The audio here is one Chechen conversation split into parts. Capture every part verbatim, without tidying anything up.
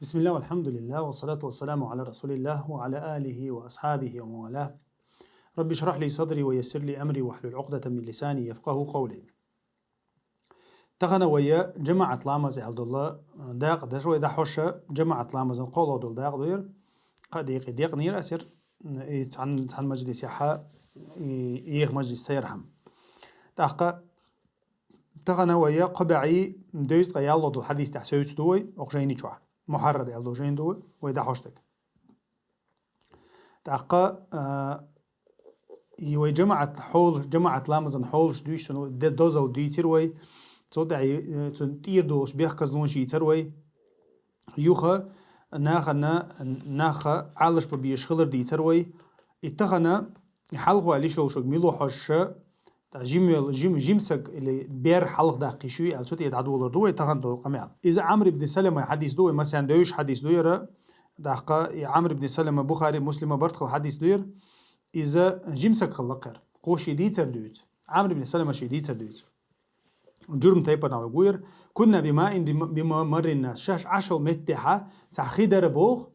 بسم الله والحمد لله والصلاة والسلام على رسول الله وعلى آله وأصحابه ومن والاه. رب اشرح لي صدري ويسر لي أمري واحلل عقدة من لساني يفقهوا قولي. Тахан вай жамаӀат ламаз аьлла дола дакъа деш вай дӀахьош, жамаӀат ламазан кхоалагӀа дола дакъа ду ер. Кхы декъе декънера ас ер, и цхьан, цхьан мажлисехьа, и, и еха мажлис ца ярхьама. ТӀаккха тахан вай кхо бӀаьи дезткъеи ялхлагӀа дола хьадис тӀехь севцаду вай, укх жайни чохь. Мухьаррар аьлла дола жайни ду вай, вай дӀахьош дерг. ТӀаккха, а, и вай жамаӀат хьол-, жамаӀат ламазан хьолаш дуьйцу, де-, дозал дийцар вай, цул тӀаьхьа, э, цун тӀера долуш бехказлонаш йийцар вай, юха нахана, наха Ӏалаш бан безаш хилар дийцар вай. И тахана, и хьалха ваьлла йиш йолуш верг мила ву хьожуш, ТӀа жимел-, жим-, жимсаг или бер хьалха даккхийш ю аьлла, цу тӀе дӀадолор ду вай тахан долу къамел. Иза Ӏамр ибн Салама хьадис ду вай, масех девзаш хьадис ду яра. ТӀаккха и Ӏамр ибн Салама Бухари, Муслима барт хилла хьадис ду яра. Иза жимсаг хилла кхера. Кхо шен дийцар дуьйцу. Ӏамр ибн Салама шен дийцар дуьйцу. Джурм тайпанах вай гу яра. Кунна бимаин бима-, бимамаррин нас. Шаьш Ӏаш йолу меттехьа цхьа хи дара боху,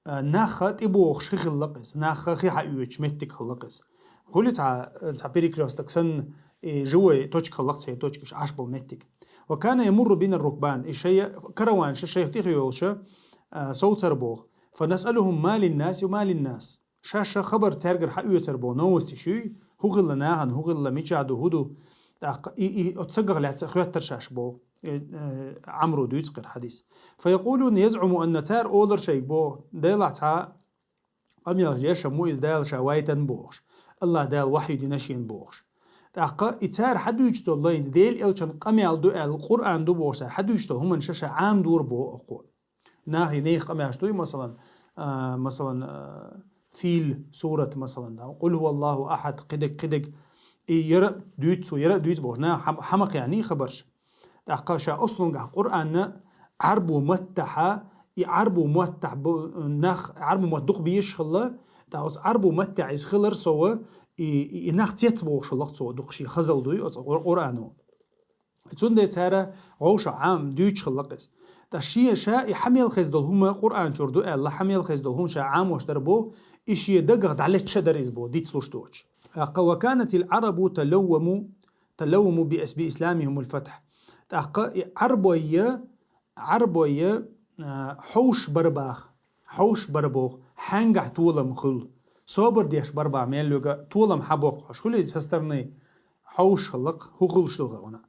а, нахха тӀебогӀуш хи хилла-кх иза, нахха хи хьаоьцуш меттиг хилла-кх иза. Хуьлу цхьа, цхьа перекрёсток санна, и живой точка хилла-кх, церан точкаш Ӏаш болу меттиг. Ва кана ямурру бина рукбан, и шайн караванаш шайх тӀехь йолуш, а, совцар боху. Фа насъалухум ма линнаси ва ма линнас. Шаьш хабар цаьргара хьаоьцар боху, новосташ юй, хӀун хилла нахана, хӀун хилла, мичахь ду, хӀун ду. ТӀаккха и, и оцу сагах лаьцна хоьттар шаьш боху. Э, э, Ӏамро дуьйцу кхера хьадис. Фаякъулуна язъуму анна, цара олар шайга боху, Делахь цхьа къамелаш еш а ма ву иза, Дала ша вайтан бохуш, АллахӀ Дала вахьйу дина шена бохуш. ТӀаккха и цара хьадуьйцуш долу лайна Делан элчан къамел ду аьлла, Къуръан ду бохуш, цара хьадуьйцуш долу хӀуманаш ша Ӏамадора боху оцо. Нахе, нехан къамелаш дуй, масалан, а, масалан, а, Фил сурат, масалан, да, Къул хӀува Аллаху ахьад, кхидерг, кхидерг. И яра а дуьйцу, яра а дуьйцу бохуш, наха хьа-, хьа ма кхаьнний хабарш. ТӀаккха ша ослунгахь Къуръанна Ӏарбо маттахьа, и Ӏарбо маттахь бу-, нах, Ӏарбо мотт дукха безаш хилла, тӀаккха оцу Ӏарбо маттехь иза хилар сов, и, и, и нах цецбохуш хилла-кх цо, дукха шен хазалла дуй оцу Къур-, Къуръано. Цундела цара вовшах Ӏама дуьйцуш хилла-кх иза. Ткъа шен ша и хьан мел хеза долу хӀума Къуръан чуьра ду аьлла, хьан мел хеза долу хӀума ша Ӏамош дара боху, и шен дагах дӀалетташ а дара иза боху, дицлуш доцуш. ТӀаккха ва канатил Ӏарабу талавваму, талавваму би ас-, би исламихимул фатхь. ТӀаккха и Ӏарбойя, Ӏарбойя, а, хьовш бара баха, хьовш бара боху, хьаьнгахь толам хуьлу. Собар деш бара баха мел йога толам хьан боккхуш хуьлий со стороны хьовш хилла-кх, хӀун хуьлуш ду хӀуна.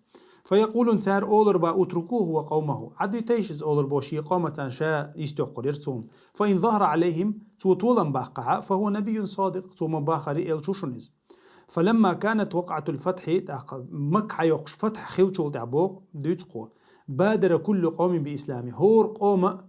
Фаякъулун, цара олур бан, утрукуху ва къавмаху. Ӏадуьтайша иза олур бо шен къомаца ша йистехкхур яра цунна. Фа ин захара Ӏалайхим, цо толам баккхахьа, фа хӀува набийюн садикъ, цо ма бахари элча ву шуна иза. Фаламма канат вакъатул фатхьи, тӀаккха Макка хьайоккхуш фатхь хилчул тӀаьхьа боху, дуьйцу кхо. Бадара куллу къавмин би ислами. ХӀора къома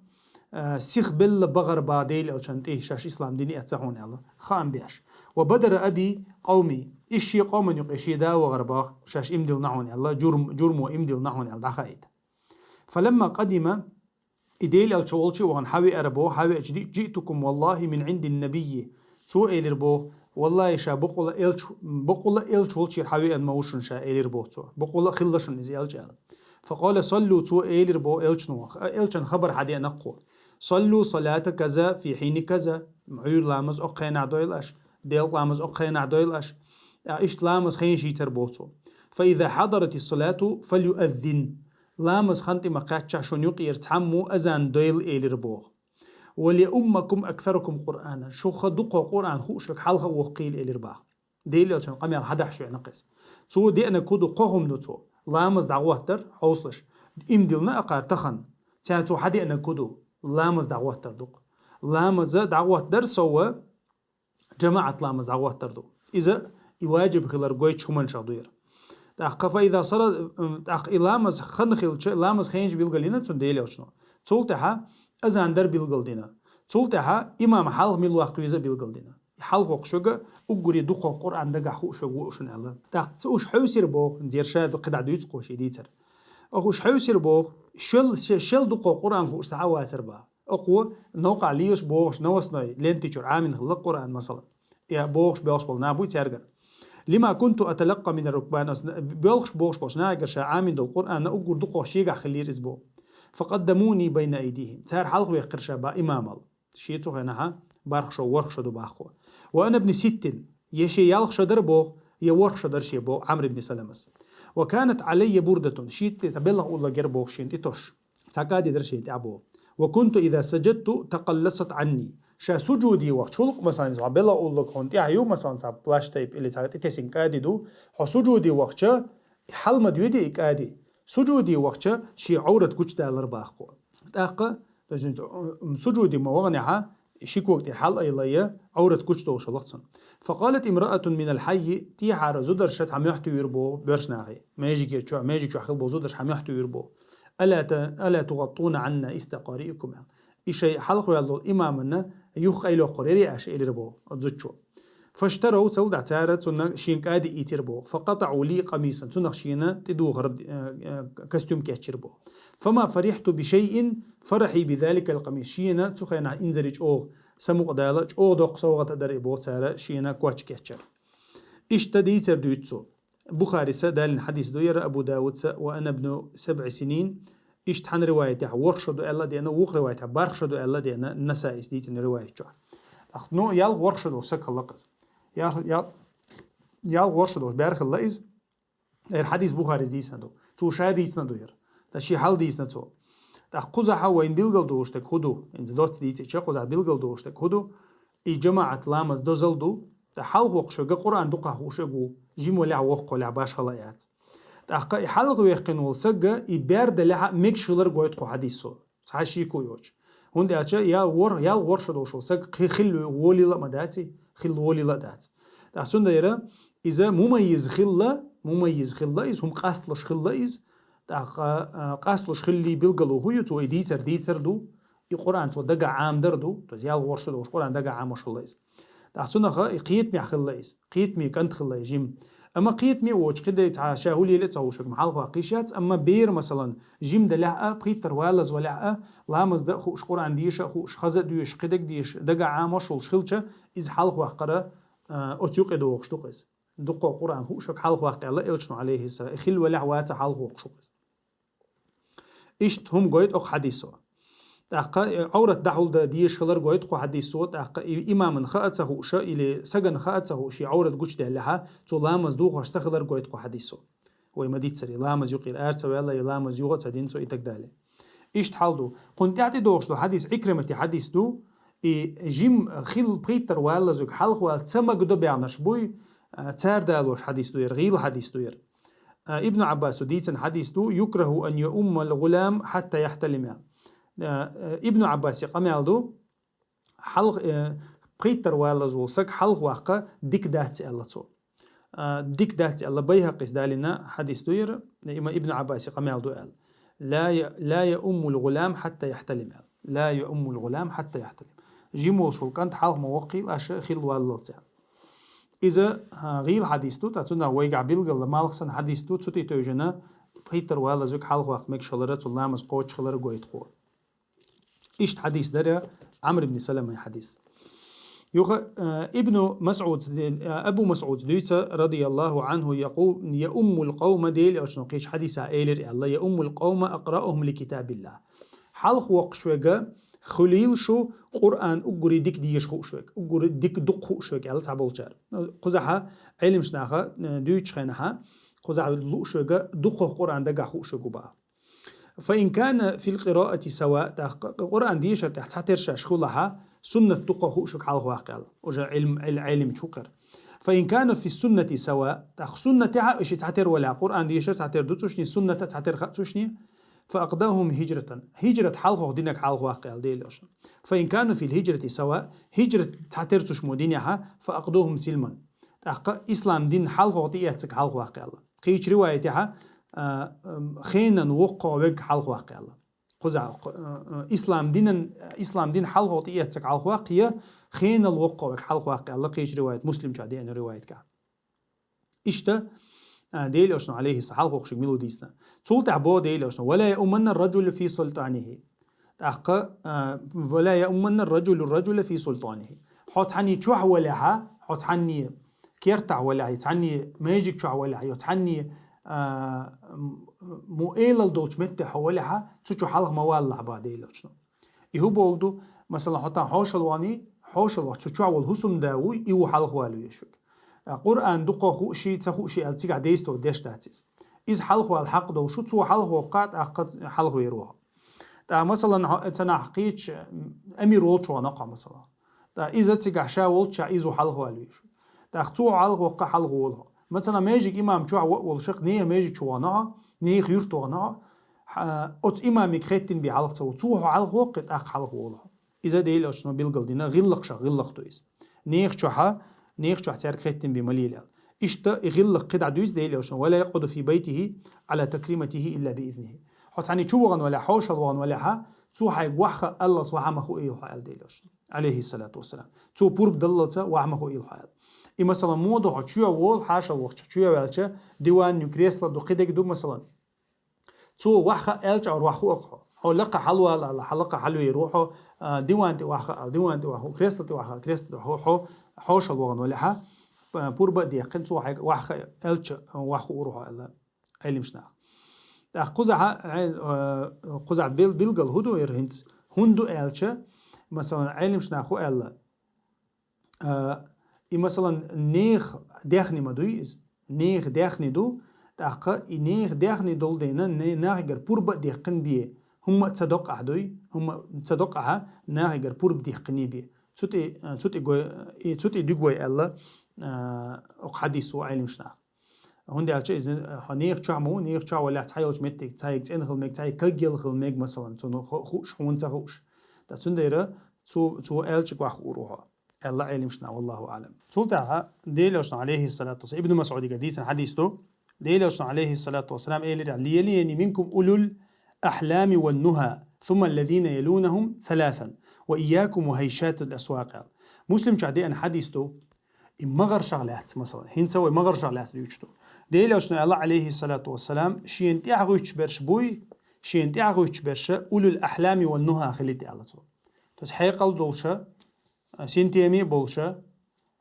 а, сиха белла бахара баха Делан элчан тӀе шаьш ислам дин эцна хьуна аьлла, хаам беш. Ва бадара аби къавми. Иза шен къоман юкъе шен да вахара баха, шаьш имдилна хьуна аьлла, журм-, журмо имдилна хьуна аьлла, дӀахаийта. Фаламма къадима, и Делан элча волчу а вахана хьан веара боху, хьан веача ди-, жиътукум валлахи мин Ӏиндин набийи. Цо элира боху, валлахи, ша бакъула элча, бакъула элча волчуьра хьан веана ма ву шуна ша, элира боху цо. Бакъула хилла шуна иза элча аьлла. Факъала саллу, цо элира боху элчано, элчан хабар хьан деана кхо. Саллу салата каза фи хьини каза, Ӏуьйра ламаз окху хенахь дойла аша, делкъа ламаз окху хенахь дойла аша. А иштта ламаз хенаш йийцар боху цо. Фа иза хьадарати салату фалюаззин. Ламаз хан тӀе ма кхаьччахь шуна юкъера цхьаммо азан дойла элира боху. Валиуммакум аксарукум Къуръанан. Шух дукхо Къуръан хууш верг хьалха а воккхийла элира баха. Делан элчан къамел хьадахьаш веана кхеза. Цо деана ку ду, кхо хӀума ду цо. Ламаз дӀагӀоттар, хьовсалаш. Имдилна а кхара тахан. Цаьрца цо хьадеана ку ду. Ламаз дӀагӀоттар ду-кх. Ламаза дӀагӀоттар сов, жамаӀат ламаз дӀагӀоттар ду. Иза и ваджиб хилар гойтуш хӀуманашах ду яра. ТӀаккха фа иза сала-, тӀаккха и ламаз хан хилча, ламаз хенаш билгалйина цунна Делан элчано. Цул тӀаьхьа азан дар билгалдина. Цул тӀаьхьа имам хьалха мила ваккха веза а билгалдина. И хьалха воккхуш верг уггаре дукхо Къуръан дагахь хууш верг ву шуна аьлла. ТӀаккха цо уьш хьевсира боху, зерша ду кхидӀа дуьйцу кхо шен дийцар. Оха уьш хьевсира боху, шел, ше-, шел дукхо Къуръан хууш схьа а вацара баха. Оха новкъахь лелаш бохуш новостной ленти чуьра Ӏамийна хилла Къуръан, масала. Я бохуш боьлхуш болу нах буй цаьргара. Лима кунту аталаккъа мина рукбан, ас боьлхуш бохуш болчу нахагара ша Ӏамийна долу Къуръан уггар дукхох шегахь хиллера иза боху. فقدموني بين أيديهم. Цара хьалха вехкира ша бах имамал. Ше цу хенахьа барх шо, ворх шо ду бах кхо. وأنا ابن ست, е ше ялх шо дара боху, е ворх шо дара ше боху Ӏамр ибн Саламас. وكانت علي بردة, шен тӀе цхьа беллах уллаг яра боху шена тӀе тосуш. Цхьа кади дара шена тӀе боху. وكنت إذا سجدت تقلصت عني. Ша сужуде вахча, хӀуллакх, масалан, иза беллах уллаг хьуна тӀехь ю, масалан, цхьа плащ тайпа или цхьа тӀе тесина кади ду, хьо сужуде вахча, хьалма доьде и кади. Сужуде вахча, шен Ӏоврат гучдалар бах кхо. ТӀаккха, то есть, м, сужуде ма ваханехьа, ши ког тӀера хьал айлайя, Ӏоврат гучдолуш хӀуллакх цунна. فقالت امرأة من الحي, тӀехьара зударша цхьа моьттуьйра боху боьрша нахе. Межиге чу, межиг чохь хила боху зударша цхьа моьттуьйра боху. ألا ت-, ألا تغطون عنا إثر قارئكم, аьлла. И шайн хьалха ваьлла волу имамана юха къайлоккхур яри аша, элира боху, оцу зудчо. فاشتروا, цул тӀаьхьа цара цунна шен кади ийцира боху. فقطعوا لي قميصا, цунах шена тӀедухар, э, э, костюм кечйира боху. فما فرحت بشيء فرحي بذلك القميص. Шена цу хенахь инзаре чӀогӀа самукъадала, чӀогӀа доккха совгӀат а дара и боху цара шена коч кечъяр. Иштта дийцар дуьйцу цо. Бухариса далина хьадис ду яра, Абу Давудса, وأنا ابن سبع سنين. Иштта цхьана риваятехь ворх шо ду аьлла а деана, вукху риваятехь барх шо ду аьлла а деана, Насаис дийцина риваят чохь. ТӀаккха, ну, ялх ворх шо долуш саг хилла-кх иза. Ял-, ял-, ялх ворх шо долуш бер хилла иза. Эр хьадис Бухарис дийцина ду. Цо ша дийцина ду яра. Ткъа шен хьал дийцина цо. ТӀаккха кхузахьа вайна билгал долуш дерг хӀун ду? ХӀинца доцца дийцича, кхузахь билгал долуш дерг хӀун ду? И жамаӀат ламаз дозалла ду. Ткъа хьалха воккхуш верг Къуръан дукха хууш верг ву, жима валахь, воккха валахь, башхалла яц. ТӀаккха и хьалха вехкина волу сагга и бер далехьа мегаш хилар гойту кху хьадисо. Цхьа шеко йоцуш. ХӀунда аьлча я вор-, ялх ворх шо долуш волу саг кхин хилла волийла а ма дац и, хилла волийла а дац. ТӀаккха цундела иза мумаййиз хилла, мумаййиз хилла иза, хӀума къасталуш хилла иза. ТӀаккха, а, къасталуш хиллий билгало хӀун ю, цо и дийцар дийцар ду, и Къуръан цо дагахь Ӏамадар ду, то есть ялх ворх шо долуш Къуръан дагахь Ӏамош хилла иза. ТӀаккха цунах и кхетамехь хилла иза, кхетаме кӀант хилла иза жима. Амма кхетаме а воцуш, кхидерг цхьа ша хӀун лело а ца хууш верг-м хьалха ваккха йиш яц, амма бер, масалан, жима далехь а, пхийттара валлаза валехь а, ламаз дан а хууш, Къуръан деша а хууш, хаза а доьшуш, кхидерг а деша, дагахь Ӏамош волуш хилча, иза хьалха ваккхара, а, оцу юкъе догӀуш ду-кх иза. Дуккха Къуръан хууш верг хьалха ваккха аьлла элчано, Ӏалайхиссалам, и хилла валахь вац хьалха воккхуш верг иза. Иштта хӀума гойту оха хьадисо. ТӀаккха, э, Ӏоврат дӀахьулдан дезаш хилар гойту кху хьадисо, тӀаккха и имаман хаа ца хууша или саган хаа ца хууша и Ӏоврат гучдаьллехьа, цо ламаз духуш ца хилар гойту кху хьадисо. Вай ма диццаре, ламаз юкъера ара ца ваьлла, я ламаз юха а ца дина цо и так далее. Иштта хьал ду. Кхунна тӀаьхьа тӀедогӀуш долу хьадис Ӏикримати хьадис ду, и жим хилла пхийттара валлазуг хьалха вала ца магадо баьхнарш буй, а, цара далош хьадис ду яра, гӀийла хьадис ду яра. А, Ибн Ӏаббасо дийцина хьадис ду, يكره أن يؤم الغلام حتى يحتلم, аьлла. А, а, Ибн Ӏаббасе къамел ду, хьалха, э, пхийттара валлаза волу саг хьалха ваккха дика дац аьлла цо. А, дика дац аьлла, Байхьакъис далийна хьадис ду яра, има Ибн Ӏаббасе къамел ду аьлла. لا ي-, لا يؤم الغلام حتى يحتلم, аьлла. لا يؤم الغلام حتى يحتلم. Жима волуш волу кӀант хьалха ма воккхийла аша хилла валлалц, аьлла. Иза, а, гӀийла хьадис ду, ткъа цунах вайгахь билгала малх санна хьадис ду, цу тӀе тевжина, пхийттара валлазуг хьалха ваккха мегаш хилара, цу ламаз кхочуш хилара гойту кхо. Иштта хьадис дара Ӏамр ибн Саламин хьадис. Юха, э, Ибну МасӀуд, э, Абу МасӀуд дуьйцу, رضي الله عنه, يقو-, يؤم القوم, Дела элчано кхечу хьадисехь элира аьлла, يؤم القوم أقرأهم لكتاب الله. Хьалха воккхуш верг хуьлийла шу Къуръан уггаре дика дезаш хууш верг, уггаре дика дукха хууш верг аьлла цхьаболчара. Кхузахьа Ӏилманчу наха, э, дуьйцучу хенахьа, кхузахьа лууш верг дукхах Къуръан дагахь хууш верг ву баха. فإن كان في القراءة سواء, тӀаккха Къуръан дешар тӀехь цхьатера шаьш хуьлахьа, суннат дукха хууш верг хьалха ваккха аьлла. Уже Ӏилм-, Ӏил-, Ӏилманча хӀу кхера. فإن كان في السنة سواء, тӀаккха суннатехьа уьш цхьатера валахь, Къуръан дешар цхьатера ду цу шине, суннат а цхьатера хаьа цу шине, فأقدمهم هجرة, хӀижрат хьалхох динарг хьалха ваккха аьлла Дела элчано. فإن كانوا في الهجرة سواء, хӀижрат цхьатера цу шумо динехьа, فأقدمهم سلما. ТӀаккха ислам дин хьалхох тӀеэццаг хьалха ваккха аьлла. Кхечу риваятехьа, а, м, хенан воккхох верг хьалха ваккха аьлла. Кхуза, а, а, ислам динан, ислам дин хьалхох тӀеэццаг хьалха ваккха, я хенал воккхох верг хьалха ваккха аьлла, кхечу риваят, Муслим чохь деана риваятгахь. Иштта, а, Дела элчано, Ӏалайхи ссалам, хьалха воккхуш верг мила ву дийцина. Цул тӀаьхьа боху Дела элчано: ولا يؤمن الرجل في سلطانه. ТӀаккха, а, ولا يؤمن الرجل الرجل في سلطانه. Хьо цхьанне чохь валехьа, хьо цхьанне кертахь валехьа, цхьанне межиг чохь валехьа, йо цхьанне, а, м, мо элал долчу метте хьо валехьа, цу чу хьалха ма валлахь бах Делан Элчано. И хӀун боху ду, масалан, хьо тахана хьошалла вахний, хьошалла вахча цу чохь волу хӀусамда вуй, и ву хьалха вала везаш верг. А, Къуръан дукха хууш, ца хууш аьлла цигахь деза тхо деш дац иза. Иза хьалха вала хьакъ долуш ву, цо хьалха воккхахь, тӀаккха хьалха вер ву хьо. ТӀаккха, масалан, хьо, ца нах кхечу, амир волчу вахана хьо, масалан. ТӀаккха иза цигахь ша волччахь иза ву хьалха вала везаш. ТӀаккха цо хьалха воккхахь, хьалха волу хьо. Масалан, межиг имам чохь во а волуш, нехан межиг чу вахана хьо, нехан юьрта вахана хьо, хьа-, оцу имамиг хеттина бен хьалха ца ву. Цо хьо хьалха воккхий, тӀаккха хьалха волу хьо. Иза Делан Элчано билгал дина, гӀиллакхашах гӀиллакх ду иза. Нехан чохь, нехан чохь цаьрга хеттина бен ма лела аьлла. Иштта и гӀиллакх кхидӀа дуьйцу Делан Элчано: «Ва ла якъуду фи байтихи ала такриматихи илла би изнихи». Хьо цхьаьна чу вахана валехь, хьошалла вахана валехьа, цо хьайга охьахаа аллалц охьа ма хуийла хьо аьлла Делан Элчано, алейхиссалату вассалам. Цо пурба даллалца охьа ма хуийла хьо аьлла. И, масалан, муха ду хьо чоь волу, хьаша вахча, чоь ваьлча, диван ю, кресло ду, кхидерг ду, масалан. Цо охьахаа аьлча, ара охьахуу хьо. Хьо лакха хьалавала ала, хьа лакха хьалавер ву хьо, а, диван тӀе охьахаа ала, диван тӀе охьахуу, кресло тӀе охьахаа, кресло тӀе охьахуу, хьо, хьошалла вахана валехьа, п-, пурба а дехкина, цо хьайга охьахаа аьлча, охьахуур ву хьо аьлла Ӏеламнаха. ТӀаккха кхузахьа, Ӏе-, а, кхузахь бил-, билгал хӀун ду хӀара хӀинца? ХӀунда ду аьлча, масалан, Ӏеламнаха хӀун аьлла? А, и, масалан, нехан даьхни ма дуй иза. Нехан даьхни ду, тӀаккха и нехан даьхни долу дела, не-, нахигара пурба а дехкина бен, хӀумма а ца доккхахь дуй, хӀумма а ца доккхахьа, нахигара пурба дехкиний бен. Цу тӀе, а, цу тӀе гой, и, цу тӀе дуьгу вай аьлла, а, окху хьадисо Ӏеламнаха. ХӀунда аьлча иза, а, хьо нехан чохь ма ву, нехан чохь валехь цхьа йолчу меттиг, цхьаьнга цӀена хила мега, цхьаьнга кагъелла хила мега, масалан, цунна ху-, хууш, хьуна ца хууш. Ткъа цундела цо, цо аьллачуьнга охьахуур ву хьо, аьлла Ӏеламнаха, валлаху аӀлам. Цул тӀаьхьа Делан Элчано, алейхиссалату вассалам, Ибн МасӀудига дийцина хьадис ду, Делан Элчано, алейхиссалату вассалам, элира: «Лиялияни минкум улул ахьлами ван нуха, сумма аллазина ялунахум саласан, ва ийякум ва хайшатал асвакъ», аьлла. Муслим чохь деана хьадис ду, и магӀаршах лаьцна, масалан, хӀинца вай магӀаршах лаьцна дуьйцуш ду. Делан Элчано аьлла, алейхиссалату вассалам, шена тӀаьхьа гӀуьттуш берш буй, шена тӀаьхьа гӀуьттуш берш улул ахьлами ван нуха хилийта аьлла цо. То есть хьекъал долуша, синтеме а болуша,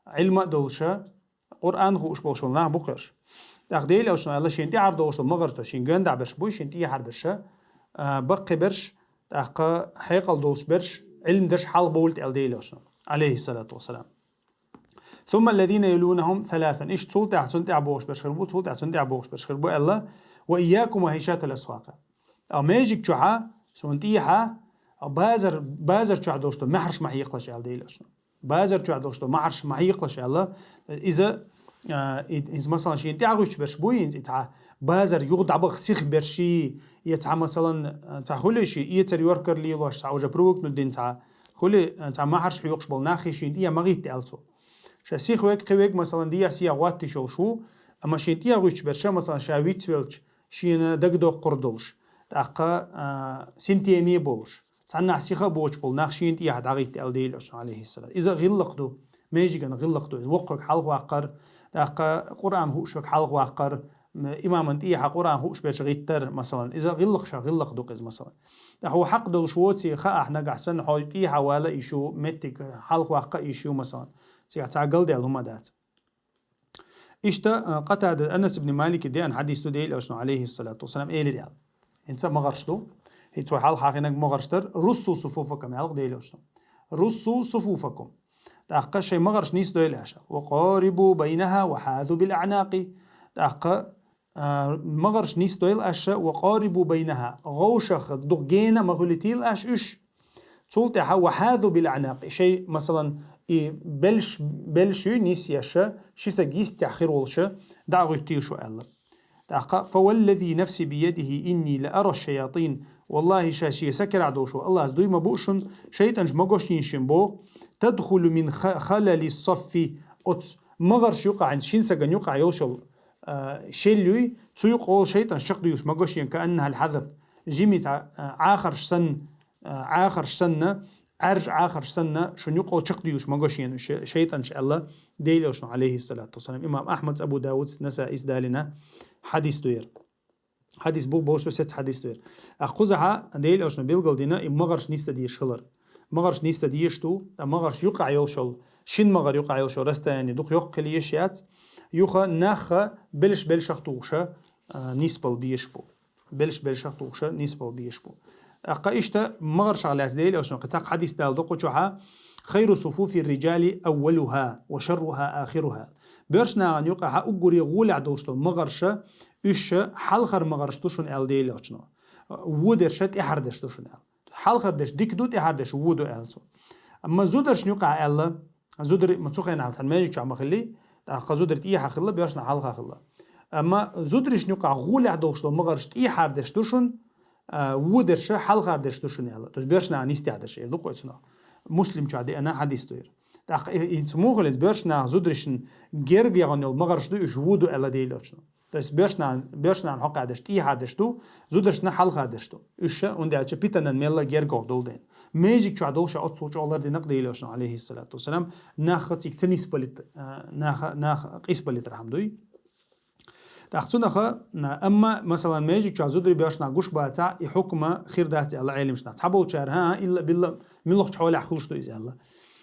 Ӏилма а долуша, Къуръан хууш болуш болу нах бу кхуьш. ТӀаккха Делан Элчано аьлла, шена тӀаьхьара долуш долу магӀарш, то есть шена гондахь берш буй, шена тӀехьара берша, а, баккхий берш, тӀаккха хьекъал долуш берш, Ӏилма дерш хьалха бовлийта аьлла Делан Элчано, алейхиссалату вассалам. Сумма аллазина ялунахум саласан. Иштта цул тӀаьхьа цунна тӀаьхьа богӀуш берш хир бу, цул тӀаьхьа цунна тӀаьхьа богӀуш берш хир бу аьлла, ва ийякум ва хайшатал асвакъ. А, межиг чохьа, суна тӀехьа, а, базар, базар чохь долуш долу маьхьарш ма хьекхалаш аьлла Делан Элчано. Базар чохь долуш долу маьхьарш ма хьекхалаш аьлла, иза, а, и, иза, масалан, шена тӀаьхьа гӀуьттуш берш буй, хӀинца и цхьа базар юха дӀабаха сиха берш, я цхьа, масалан, цхьа хуьлий ши, эцар йоркар лелош, цхьа уже привыкнуть дина цхьа хуьлий, цхьа маьхьарш хьоькхуш болу нах шена тӀехьа ма гӀитта аьлла цо. Ша сиха верг, кхин верг, масалан, дехьа-сехьа гӀоттийш йолуш ву, амма шена тӀехьа гӀуьттуш берш, масалан, ша вицвелча, шена дагадоккхур долуш, тӀаккха, а, синтеме болуш, цхьаннахь сиха а боцуш болу нах шена тӀехьа дӀагӀитта аьлла Делан Элчано, алейхиссалам. Иза гӀиллакх ду, межиган гӀиллакх ду. Иза воккхаг хьалха ваккхар, тӀаккха Къуръан хууш верг хьалха ваккхар, м, имаман тӀехьа Къуръан хууш берш гӀиттар, масалан. Иза гӀиллакхашах гӀиллакх ду иза, масалан. ТӀаккха хьо хьакъ долуш воций хаахь нагахь санна, хьо тӀехьа вала йиш ю, меттиг хьалха ваккха йиш ю, масалан. Цигахь цхьа галдаьлла хӀума дац. Иштта, а, Къатада Анас ибн Малике деана хьадис ду Делан Элчано, алейхиссалату вассалам, элира аьлла. ХӀинца магӀарш ду. ХӀинца вай хьалха хьахийнарг магӀарш дара, «Руссу суфуфакум», аьлла Делан Элчано. «Руссу суфуфакум». ТӀаккха шайн магӀарш нисдойла аша. «Ва къарибу байнаха ва хьазу бил аънакъи». ТӀаккха, а, магӀарш нисдойла аша, «ва къарибу байнаха». ГӀовшах дукха гена а ма хуьлийтийла аша уьш. Цул тӀаьхьа «ва хьазу бил аънакъи». Шайн, масалан, и белш, белш ю нисъеш, ши саг йистехь хир волуша, дӀа а гӀуьттийла шу аьлла. ТӀаккха: «Фа валлази нафси биядихи инни ла ара шаятин». Валлахи, ша шен са керахь долуш волу Аллас дуй ма буу шуна, шайтӀанаш ма гошйийна шуна боху: «Тадхулу мин ха-, халали саффи». Оцу магӀарш юкъахь, шин саган юкъахь йолуш йолу, а, шел юй, цу юкъа олу шайтӀанаш чекхдуьйлуш ма гошйийна, «кааннахал хьазаф». Жимма цхьа, а, Ӏахарш санна, а, Ӏахарш санна, Ӏаьржа Ӏахарш санна, шуна юкъа олу чекхдуьйлуш ма гошйийна шу-, шайтӀанаш аьлла Делан Элчано, алейхиссалату вассалам. Имам Ахьмад, Абу Дауд, Насаис далийна хьадис ду хӀара. Хьадис бу-, бу-, шу сецца хьадис ду хӀара. Ахь кхузахьа Делан Элчано билгал дина и магӀарш нисдан дезаш хилар. МагӀарш нисдан дезаш ду, ткъа магӀарш юкъахь йолуш йолу, шин магӀар юкъахь йолуш йолу расстояние дукха йоккха хила езаш яц, юха нахха белш-белшах тухуша, а, нисбала безаш бу. белш-белшах тухуша нийсбала безаш бу. ТӀаккха иштта магӀаршах лаьцна Даьла Элчано кхин цхьа хьадис далла ду кху чухьа: «خير صفوف الرجال أولها وشرها آخرها». Боьрша нахана юкъахьа уггаре гӀолехь долуш долу магӀарш, уьш хьалхара магӀарш ду шуна аьлла Даьла Элчано. Вон дерш тӀаьхьара дерш ду шуна аьлла. Хьалхара дерш дика ду, тӀаьхьара дерш вон ду аьлла цо. Амма зударшна юкъахь аьлла, зударий ма цу хенахь цхьана маьждиг чохь ма хилли, тӀаккха зударий тӀехьа хилла, боьрша нах хьалха хилла. Амма зударшна юкъахь гӀолехь долуш долу магӀарш тӀехьара дерш ду шуна, а, вон дерш хьалхара дерш ду шуна аьлла. То есть боьрша нахана йистехь дерш эр ду кху цунах. Муслим чохь деана хьадис ду ира. ТӀаккха и, и, цу муха хилла иза, боьрша нах зударшна герга яхана йолу магӀарш ду, уьш вон ду аьлла Даьла Элчано. То есть боьрша нах, боьрша нахана хьокъехь дерш тӀехьара дерш ду, зударшна хьалхара дерш ду. Уьш, хӀунда аьлча питанан мелла гергахь долу дела. Маьждиг чохь долуш оццул чӀогӀа лардина-кх Даьла Элчано, алейхиссалату вассалам, нах цигахь ца нисбалийта, а, нах, нах къийсабалийтархьама дуй. ТӀаккха цунах, а, амма, масалан, маьждиг чохь зударий боьрша нах гуш бацахь, и хьукма хир дац аьлла Ӏеламнаха. Цхьаболчара, хӀан, илла-билла муьлхачу хьолехь хуьлуш ду иза аьлла.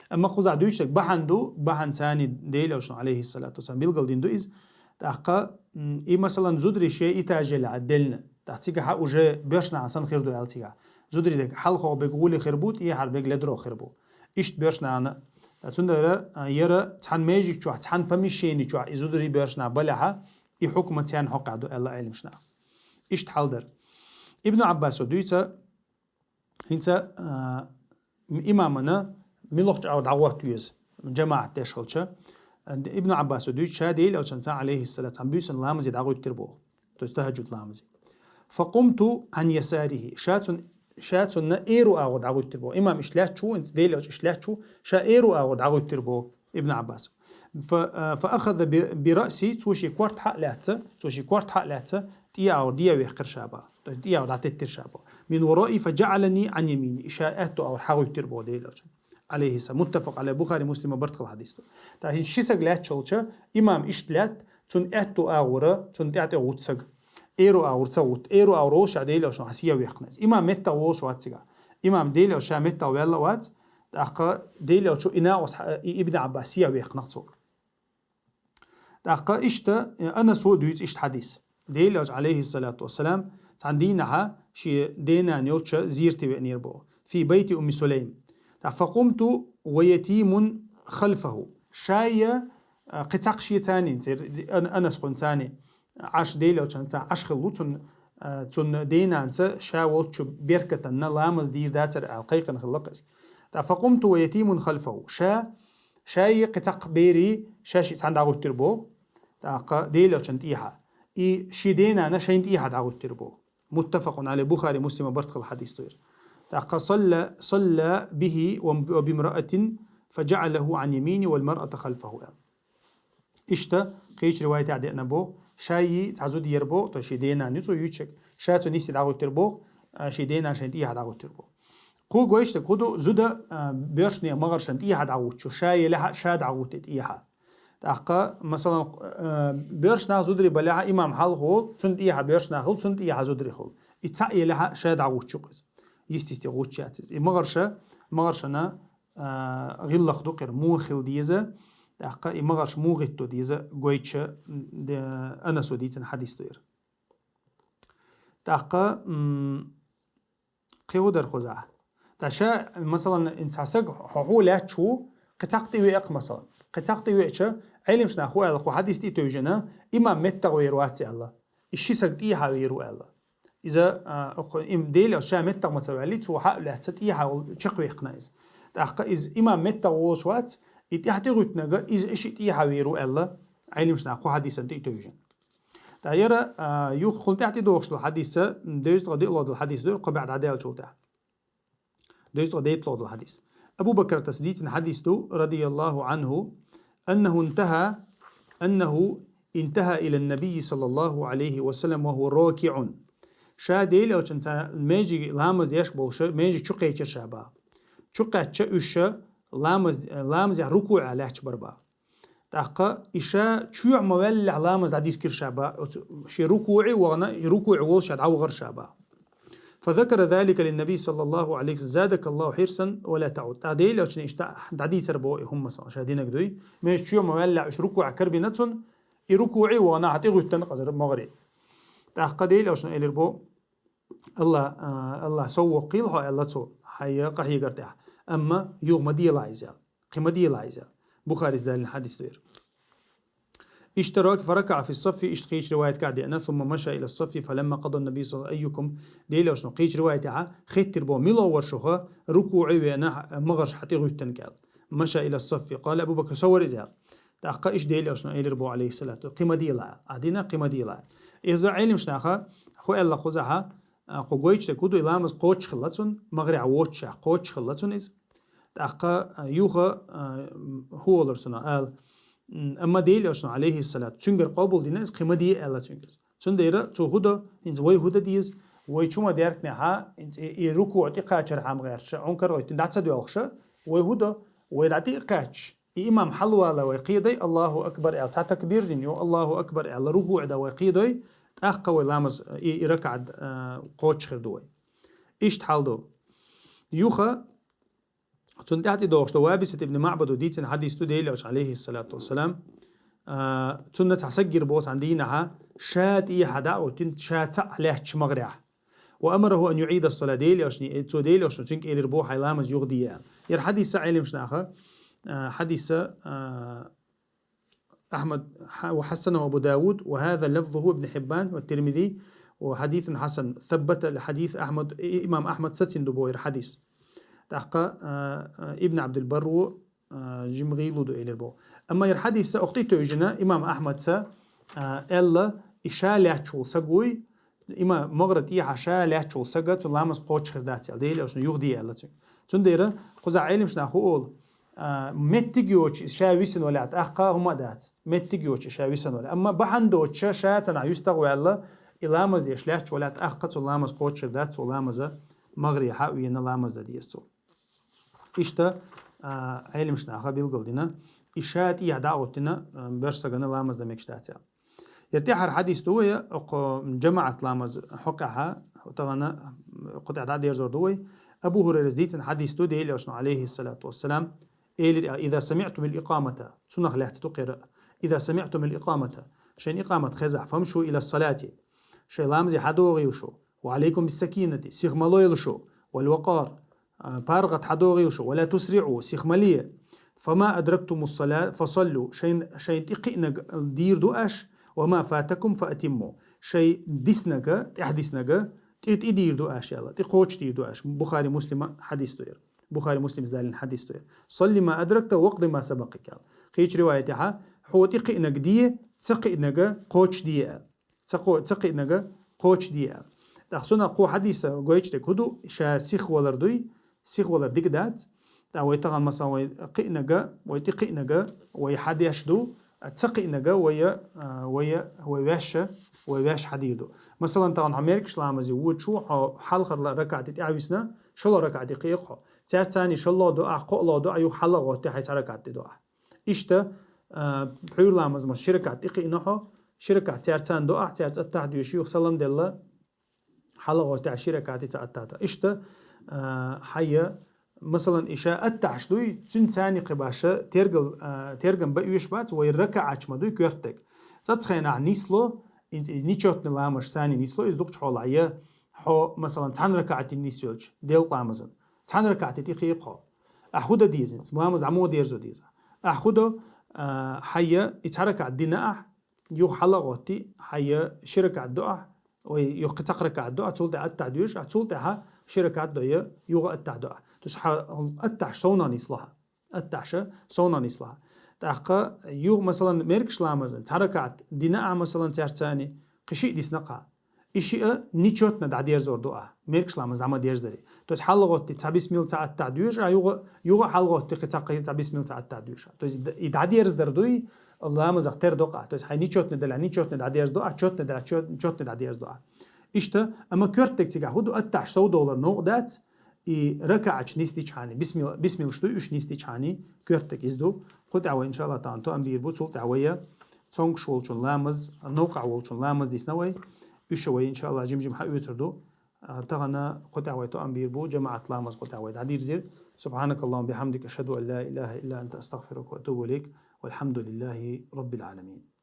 Амма кхузахь дуьйцуш дерг бахьана ду, бахьана царна Даьла Элчано, алейхиссалату вассалам, билгалдина ду иза. ТӀаккха, м, и, масалан, зударий шен этажелехь делла. ТӀаккха цигахь уже боьрша нахана санна хир ду аьлла цигахь. Зударий дерг хьалхо берг гӀоле хир бу, тӀехьара берг ледара хир бу. Иштта боьрша нахана. ТӀаккха цундела, а, яра цхьана маьждиг чохь, цхьана помещени чохь и зударий боьрша нах балехьа, и хьукма царна хьокъехь ду аьлла Ӏеламнаха. Иштта хьал дара. Ибн Ӏаббасо дуьйцу, хӀинца, а, имамана муьлхачу агӀор дӀагӀотта веза, жамаӀат деш хилча. Ибну Ӏаббасо дуьйцу, ша Даьла Элчанца, алейхиссалату, цхьана буьйсанна ламазе дӀагӀоьттира боху. То есть тахаджуд ламазе. «فقمت عن يساره». Ша цун-, ша цунна эру агӀор дӀагӀоьттира боху. Имам иштта лаьтташ ву, Даьла Элча иштта лаьтташ ву, ша эру агӀор дӀагӀоьттира боху Ибну Ӏаббасо. Фа-, а, «فأخذ ب-, برأسي», цо шен корта хьа а лаьцна, цо шен корта хьа а лаьцна, тӀе агӀор де а вехкира ша боху. То есть тӀе агӀор дӀатеттира ша боху. «من ورائي فجعلني عن يميني». И ша аьтту агӀор хьагӀуьттира боху Даьла Элчана. Алейхиссалам. Муттафакъ алей, Бухари, Муслима барт хилла хьадис ду. ТӀаккха хӀинца ши саг лаьтташ хилча, имам иштта лаьтта, цунна аьтту агӀора, цунна тӀаьхьа тӀе гӀутту саг. Эру агӀор ца гӀутту. Эру агӀор волуш ша Даьла Элчана хьан сия вехкина иза. Имам меттахь волуш вац цигахь. Имам Даьла Элча ша меттахь ваьлла а вац, тӀаккха Даьла Элча и накъост хьа-, и Ибн Ӏаббас сия вехкина цо. ТӀаккха иштта, э, Анасо дуьйцу иштта хьадис. Даьла Элча, алейхиссалату вассалам, цхьана дийнахьа шен денана йолча зерате веанера боху. «في بيت أم سليم». ТӀаккха «فقمت ويتيم خلفه». Шая, э, кхин цхьа шен царнин, цер-, Ан-, Анас кхуьнан царни, Ӏаш Даьла Элчанца Ӏаш хилла ву, цунна, э, цунна денанца ша волчу беркатанна ламаз дийр дацара аьлла, кхайкхина хилла-кх иза. ТӀаккха «فقمت ويتيم خلفه». Ша Шаи кхин цхьаккха берий, ша шиъ цхьаьна дӀагӀуьттур бу, тӀаккха Делан элчанна тӀехьа. И ши денана шайна тӀехьа дӀагӀуьттур бу. متفق عليه, Бухари, Муслима барт хилла хьадис ду иза. ТӀаккха صلى، صلى به وبامرأة فجعله عن يمينه والمرأة خلفه аьлла. Иштта, кхечу ривайтехь деана бу, шаи цхьа зуда яр бу, то ши денана ю цо юьйцург, ша цу нисси дӀагӀуьттур бу, а, ши денана шайна тӀехьа дӀагӀуьттур бу. Кху гойшта, кху ду зуда, а, боьршне магӀаршна тӀехьа дӀагӀуттуш, ша елехьа, ша дӀагӀутте тӀехьа. ТӀаккха, масалан, а, боьрш нах зударий балехьа, имам хьалха волу, цунна тӀехьа боьрш нах хила, цунна тӀехьа зударий хила. И цхьаъ елехьа, ша дӀагӀуттуш ю иза. Йисте-йисте гӀуттуш яц иза. И магӀарша, магӀаршана, а, гӀиллакх ду кхера, муха хила деза, тӀаккха и магӀарш муха гӀитто деза гойча, де, Анасо дийцина хьадис ду иза. ТӀаккха, м, кхин хӀун дара кхузахь? ТӀаккха ша, масалан, ин цхьа саг хьо хьо лаьтташ ву, кхин цхьаккха тӀе веа-кх, масалан. Кхин цхьаккха тӀе веача, Ӏелимаш наха хӀун аьлла, кху хьадис тӀе а тевжина, имам меттахъ вер вац аьлла. И ши саг тӀехьа вер ву аьлла. Иза, а, кху им Делан элча ша меттахъ ма ца ваьлли, цо хьа а лаьцна тӀехьа волу чекхваьккхина иза. ТӀаккха иза имам меттахъ волуш вац, и тӀехьа тӀегӀуьттинарг, иза и шиъ тӀехьа вер ву аьлла, Ӏелимаш наха кху хьадисана тӀе а тевжина. ТӀаккха яра, а, юха кхунна тӀехь тӀедогӀуш долу хьадис, дезткъа диълагӀа долу хьадис ду, кху бӀе дӀадаьллачул тӀехь. Дезткъа дейтталгӀа долу хьадис. Абу Бакратас дийцина хьадис ду, радияллаху анху, أنه انتهى، أنه انتهى إلى النبي صلى الله عليه وسلم وهو راكع. Ша Делан элчанца меже ламаз деш болуш, меже чу кхечира ша баха. Чу кхаьчча уьш ламаз, ламазехь рукуӀехь лаьтташ бара баха. ТӀаккха и ша чоьхьа ма ваьллехь ламаз дӀадиркира ша баха, оцу шен рукуӀе а вахана, и рукуӀе волуш ша дӀавахара ша баха. فذكر ذلك للنبي صلى الله عليه وسلم: زادك الله حرصا ولا تعد. ТӀаккха Делан элчане иштта дӀадийцар боху и хӀума, масала, ша динарг дуй. Меже чоьхьа ма ваьллехь уьш рукуӀехь карабина цунна, и рукуӀе а вахана ахьа тӀегӀуьттина кхузара магӀаре. ТӀаккха Делан элчано элира боху: Аллах, а, Аллах сов воккхийла хьо аьлла цо, хьай къахьегар тӀехь. Амма юха ма делахь иза аьлла. Кхин ма делахь иза аьлла. Бухарис далийна хьадис ду ер. Иштта рак-, فركع في الصف, иштта кхечу риваятка деана, ثم مشى إلى الصف فلما قضى النبي صلى الله عليه وسلم أيكم, Делан Элчано кхечу риваятехь хеттира боху, мила вара шух рукуӀе веана магӀарш хьатӀегӀуьттина аьлла. مشى إلى الصف, قال أبو بكر, со вара иза аьлла. ТӀаккха иштта Делан Элчано элира боху, عليه الصلاة, кхин ма делахь, а дина кхин ма делахь. Иза Ӏеламнаха хӀун аьлла кхузахь, а, кху гойтуш дерг хӀун ду, и ламаз кхочуш хилла цунна, магӀарехь воццушехь кхочуш хилла цунна иза. ТӀаккха, а, юха, а, м, хӀун олура цунах ала. М, амма Делан Элчано, عليه الصلاة, цуьнгара къобалдина иза, кхин ма де аьлла цуьнга иза. Цундела цо хӀун до, хӀинца вай хӀун дан деза, вай чу ма деркнехь, хӀинца и, и рукуӀе тӀекхачархьама гӀерташ, Ӏункар гӀоьттина дӀа ца доьлхуш, вай хӀун до, вай дӀа тӀе а кхаьчча, и имам хьалавала вай кхедой, Аллаху акбар аьлла, цхьа такбир дина, йо, Аллаху акбар аьлла, рукуӀе дан вай кхедой, тӀаккха вай ламаз, и, и ракаӀат, а, кхочуш хир ду вай. Иштта хьал ду. Юха, цунна тӀаьхьа тӀедогӀуш ду, Вабисат ибн МаӀбада дийцина хьадис ду, Делан Элчано, عليه الصلاة والسلام, а, цунна цхьа саг гира боху цхьана дийнахь, ша тӀехьа дӀа а оттина, ша цхьаъ лаьтташ магӀарехь. وأمره أن يعيد الصلاة, Делан Элчано, цо Делан Элчано цуьнга элира боху, хьайн ламаз юха де аьлла. Ер хьадис Ӏеламнаха, а, хьадис, а, Ахьмад, хьа-, وحسنه أبو داود، وهذا لفظه ابن حبان والترمذي، وحديث حسن ثبت لحديث أحمد, и-, имам Ахьмад сацийна ду боху ер хьадис. ТӀаккха, а, а, Ибн Абдул-Барр ву, а, жима гӀийла ду элира боху. Амма ер хьадис охьатӀе тевжина, имам Ахьмада, а, аьлла, и ша лаьтташ волу саг вуй, Има магӀара тӀехьа ша лаьтташ волу сага цуьнан ламаз кхочуш хир дац аьлла, Делан Элчано юха де аьлла цуьнга. Цундела кхузахь Ӏеламнаха хӀун олу, а, меттиг йоцуш иза ша висина валахь, тӀаккха хӀума а дац. Меттиг йоцуш иза ша висина валахь. Амма бахьана доцуш ша цхьанхьа юьстах а ваьлла, и ламаз деш лаьтташ валахь, тӀаккха цуьнан ламаз кхочуш хир дац, цо ламаза магӀарехьа а вена ламаз дан деза цо. Иштта, а, Ӏеламнаха билгалдина, и ша тӀехьа дӀа а оттина, а, боьрша сагана ламаз дан мегаш дац аьлла. Ер тӀаьххьара хьадис ду вай, окху жамаӀат ламаз хьокъехьа, тахана кху тӀехь дӀадерзор ду вай. Абу ХӀурайрас дийцина хьадис ду, Делан Элчано, عليه الصلاة والسلام, элира: إذا سمعتم الإقامة, цунах лаьцна ду кхера, إذا سمعتم الإقامة, шайна икъамат хезахь, فامشوا إلى الصلاة, шайн ламазе хьадогӀийла шу, وعليكم بالسكينة, сиха ма лойла шу, والوقار, а, паргӀат хьадогӀийла шу, ولا تسرعوا, сиха ма ле. فما أدركتم الصلاة فصلوا, шайн, шайн тӀекхиънарг дийр ду аш, وما فاتكم فأتموا, шайн диснарг, тӀаьхьадиснарг, тӀе, тӀе дийр ду аш аьлла, тӀе кхочуш дийр ду аш. Бухари, Муслима хьадис ду яра. Бухари, Муслимас далийна хьадис ду яра. صل ما أدركت واقض ما سبقك аьлла. Кхечу риваятехьа, хьо тӀекхиънарг де, ца кхиънарг кхочуш де аьлла. Ца кхо-, ца кхиънарг кхочуш де аьлла. ТӀаккха цунах кху хьадиса гойтуш дерг хӀун ду, ша сиха валар дуй, сиха валар дика дац. ТӀаккха вай тахана, масалан, вай кхиънарг, вай тӀекхиънарг, вай хьадеш ду, ца кхиънарг вай, а, вай, вай ваьш, вай ваьш хьадийр ду. Масалан, тахана хьо мергаш ламазе воьдуш ву, хьо хьалхара ракаӀате тӀаьхьависна, шолгӀа ракаӀате кхиъ-кх хьо. Цаьрца цхьаьний шолгӀа доахь, кхоалгӀа доахь, юха хьалхагӀоттий хьайн цхьа ракаӀат тӀедоахь. Иштта, а, пхьуьйра ламаз ма ши ракаӀат тӀекхиъна хьо, ши ракаӀат цаьрца доахь, цаьрца аттахьа доьшуш, юха салам делла, хьалхагӀоттий ши ракаӀатца аттахьа. Иштта, а, хьайя, масалан, и ша аттахьаш дуй, цуьнан цхьаьний кхин баша тергал, а, тергам бан оьшуш бац, вай ракаӀаташ ма дуй коьртаг. Цкъацхьанахь нисло, и, и нечётный ламазаш цхьаьний нисло, иза дукхачу хьолахь я, хьо, масалан, цхьана ракаӀате нисвелча, делкъа ламазан, цхьана ракаӀате тӀекхиъ-кх хьо. Ахь хӀун дан деза хӀинца? Ламаз дӀа муха дерзо деза? Ахь хӀун до, а, хьайя, и цхьа ракаӀат дина ахь, юха хьалхагӀоттий, хьайя ши ракаӀат доахь, ой, юха кхин цхьа ракаӀат доахь, цул тӀаьхьа аттахьа доьшуш ахь, цул тӀаьхьа ши ракаӀат дойя, юха аттахьа доахь. То есть хьан аттахьаш совнах нисло хьан. Аттахьаш совнах нисло хьан. ТӀаккха юха, масалан, мергаш ламазан цхьа ракаӀат дина ахь, масалан, цаьрца цхьаьний, кхин шиъ дисна-кх хьан. И шиъ нечётно дӀадерзор ду ахь, мергаш ламаз дӀа ма дерзаре. То есть хьалхагӀоттий цхьа бисмилла, цхьа аттахьа доьшу ахь, юха, юха хьалхагӀоттий кхин цхьа, кхин цхьа бисмилла, цхьа аттахьа доьшу ахь. То есть д-, и дӀадерзадар дуй, ламазах тера до-кх ахь. То есть хьайн нечётный далахь, нечётный дӀадерзадо ахь, чётный далахь, чё-, чётный дӀадерзадо ахь. Иштта, амма коьртаг цигахь хӀун ду, аттахьаш совдовлар новкъа дац, и ракаӀаташ нисдичхьаний, бисмилла, бисмиллаш дуй, уьш нисдичхьаний, коьртаг иза ду. Кху тӀехь вай, иншааллахӀ тахана, тоам бийр бу, цул тӀехьа вай цомгуш волчун ламаз, новкъахь волчун ламаз дисна вай, уьш вай, иншааллахӀ, жим-жим хьаоьцур ду. А, тахана кху тӀехь вай тоам бийр бу, жамаӀат ламаз кху тӀехь вай дӀадирзира. سبحانك اللهم وبحمدك، أشهد أن لا إله إلا أنت، أستغفرك وأتوب إليك. والحمد لله رب العالمين.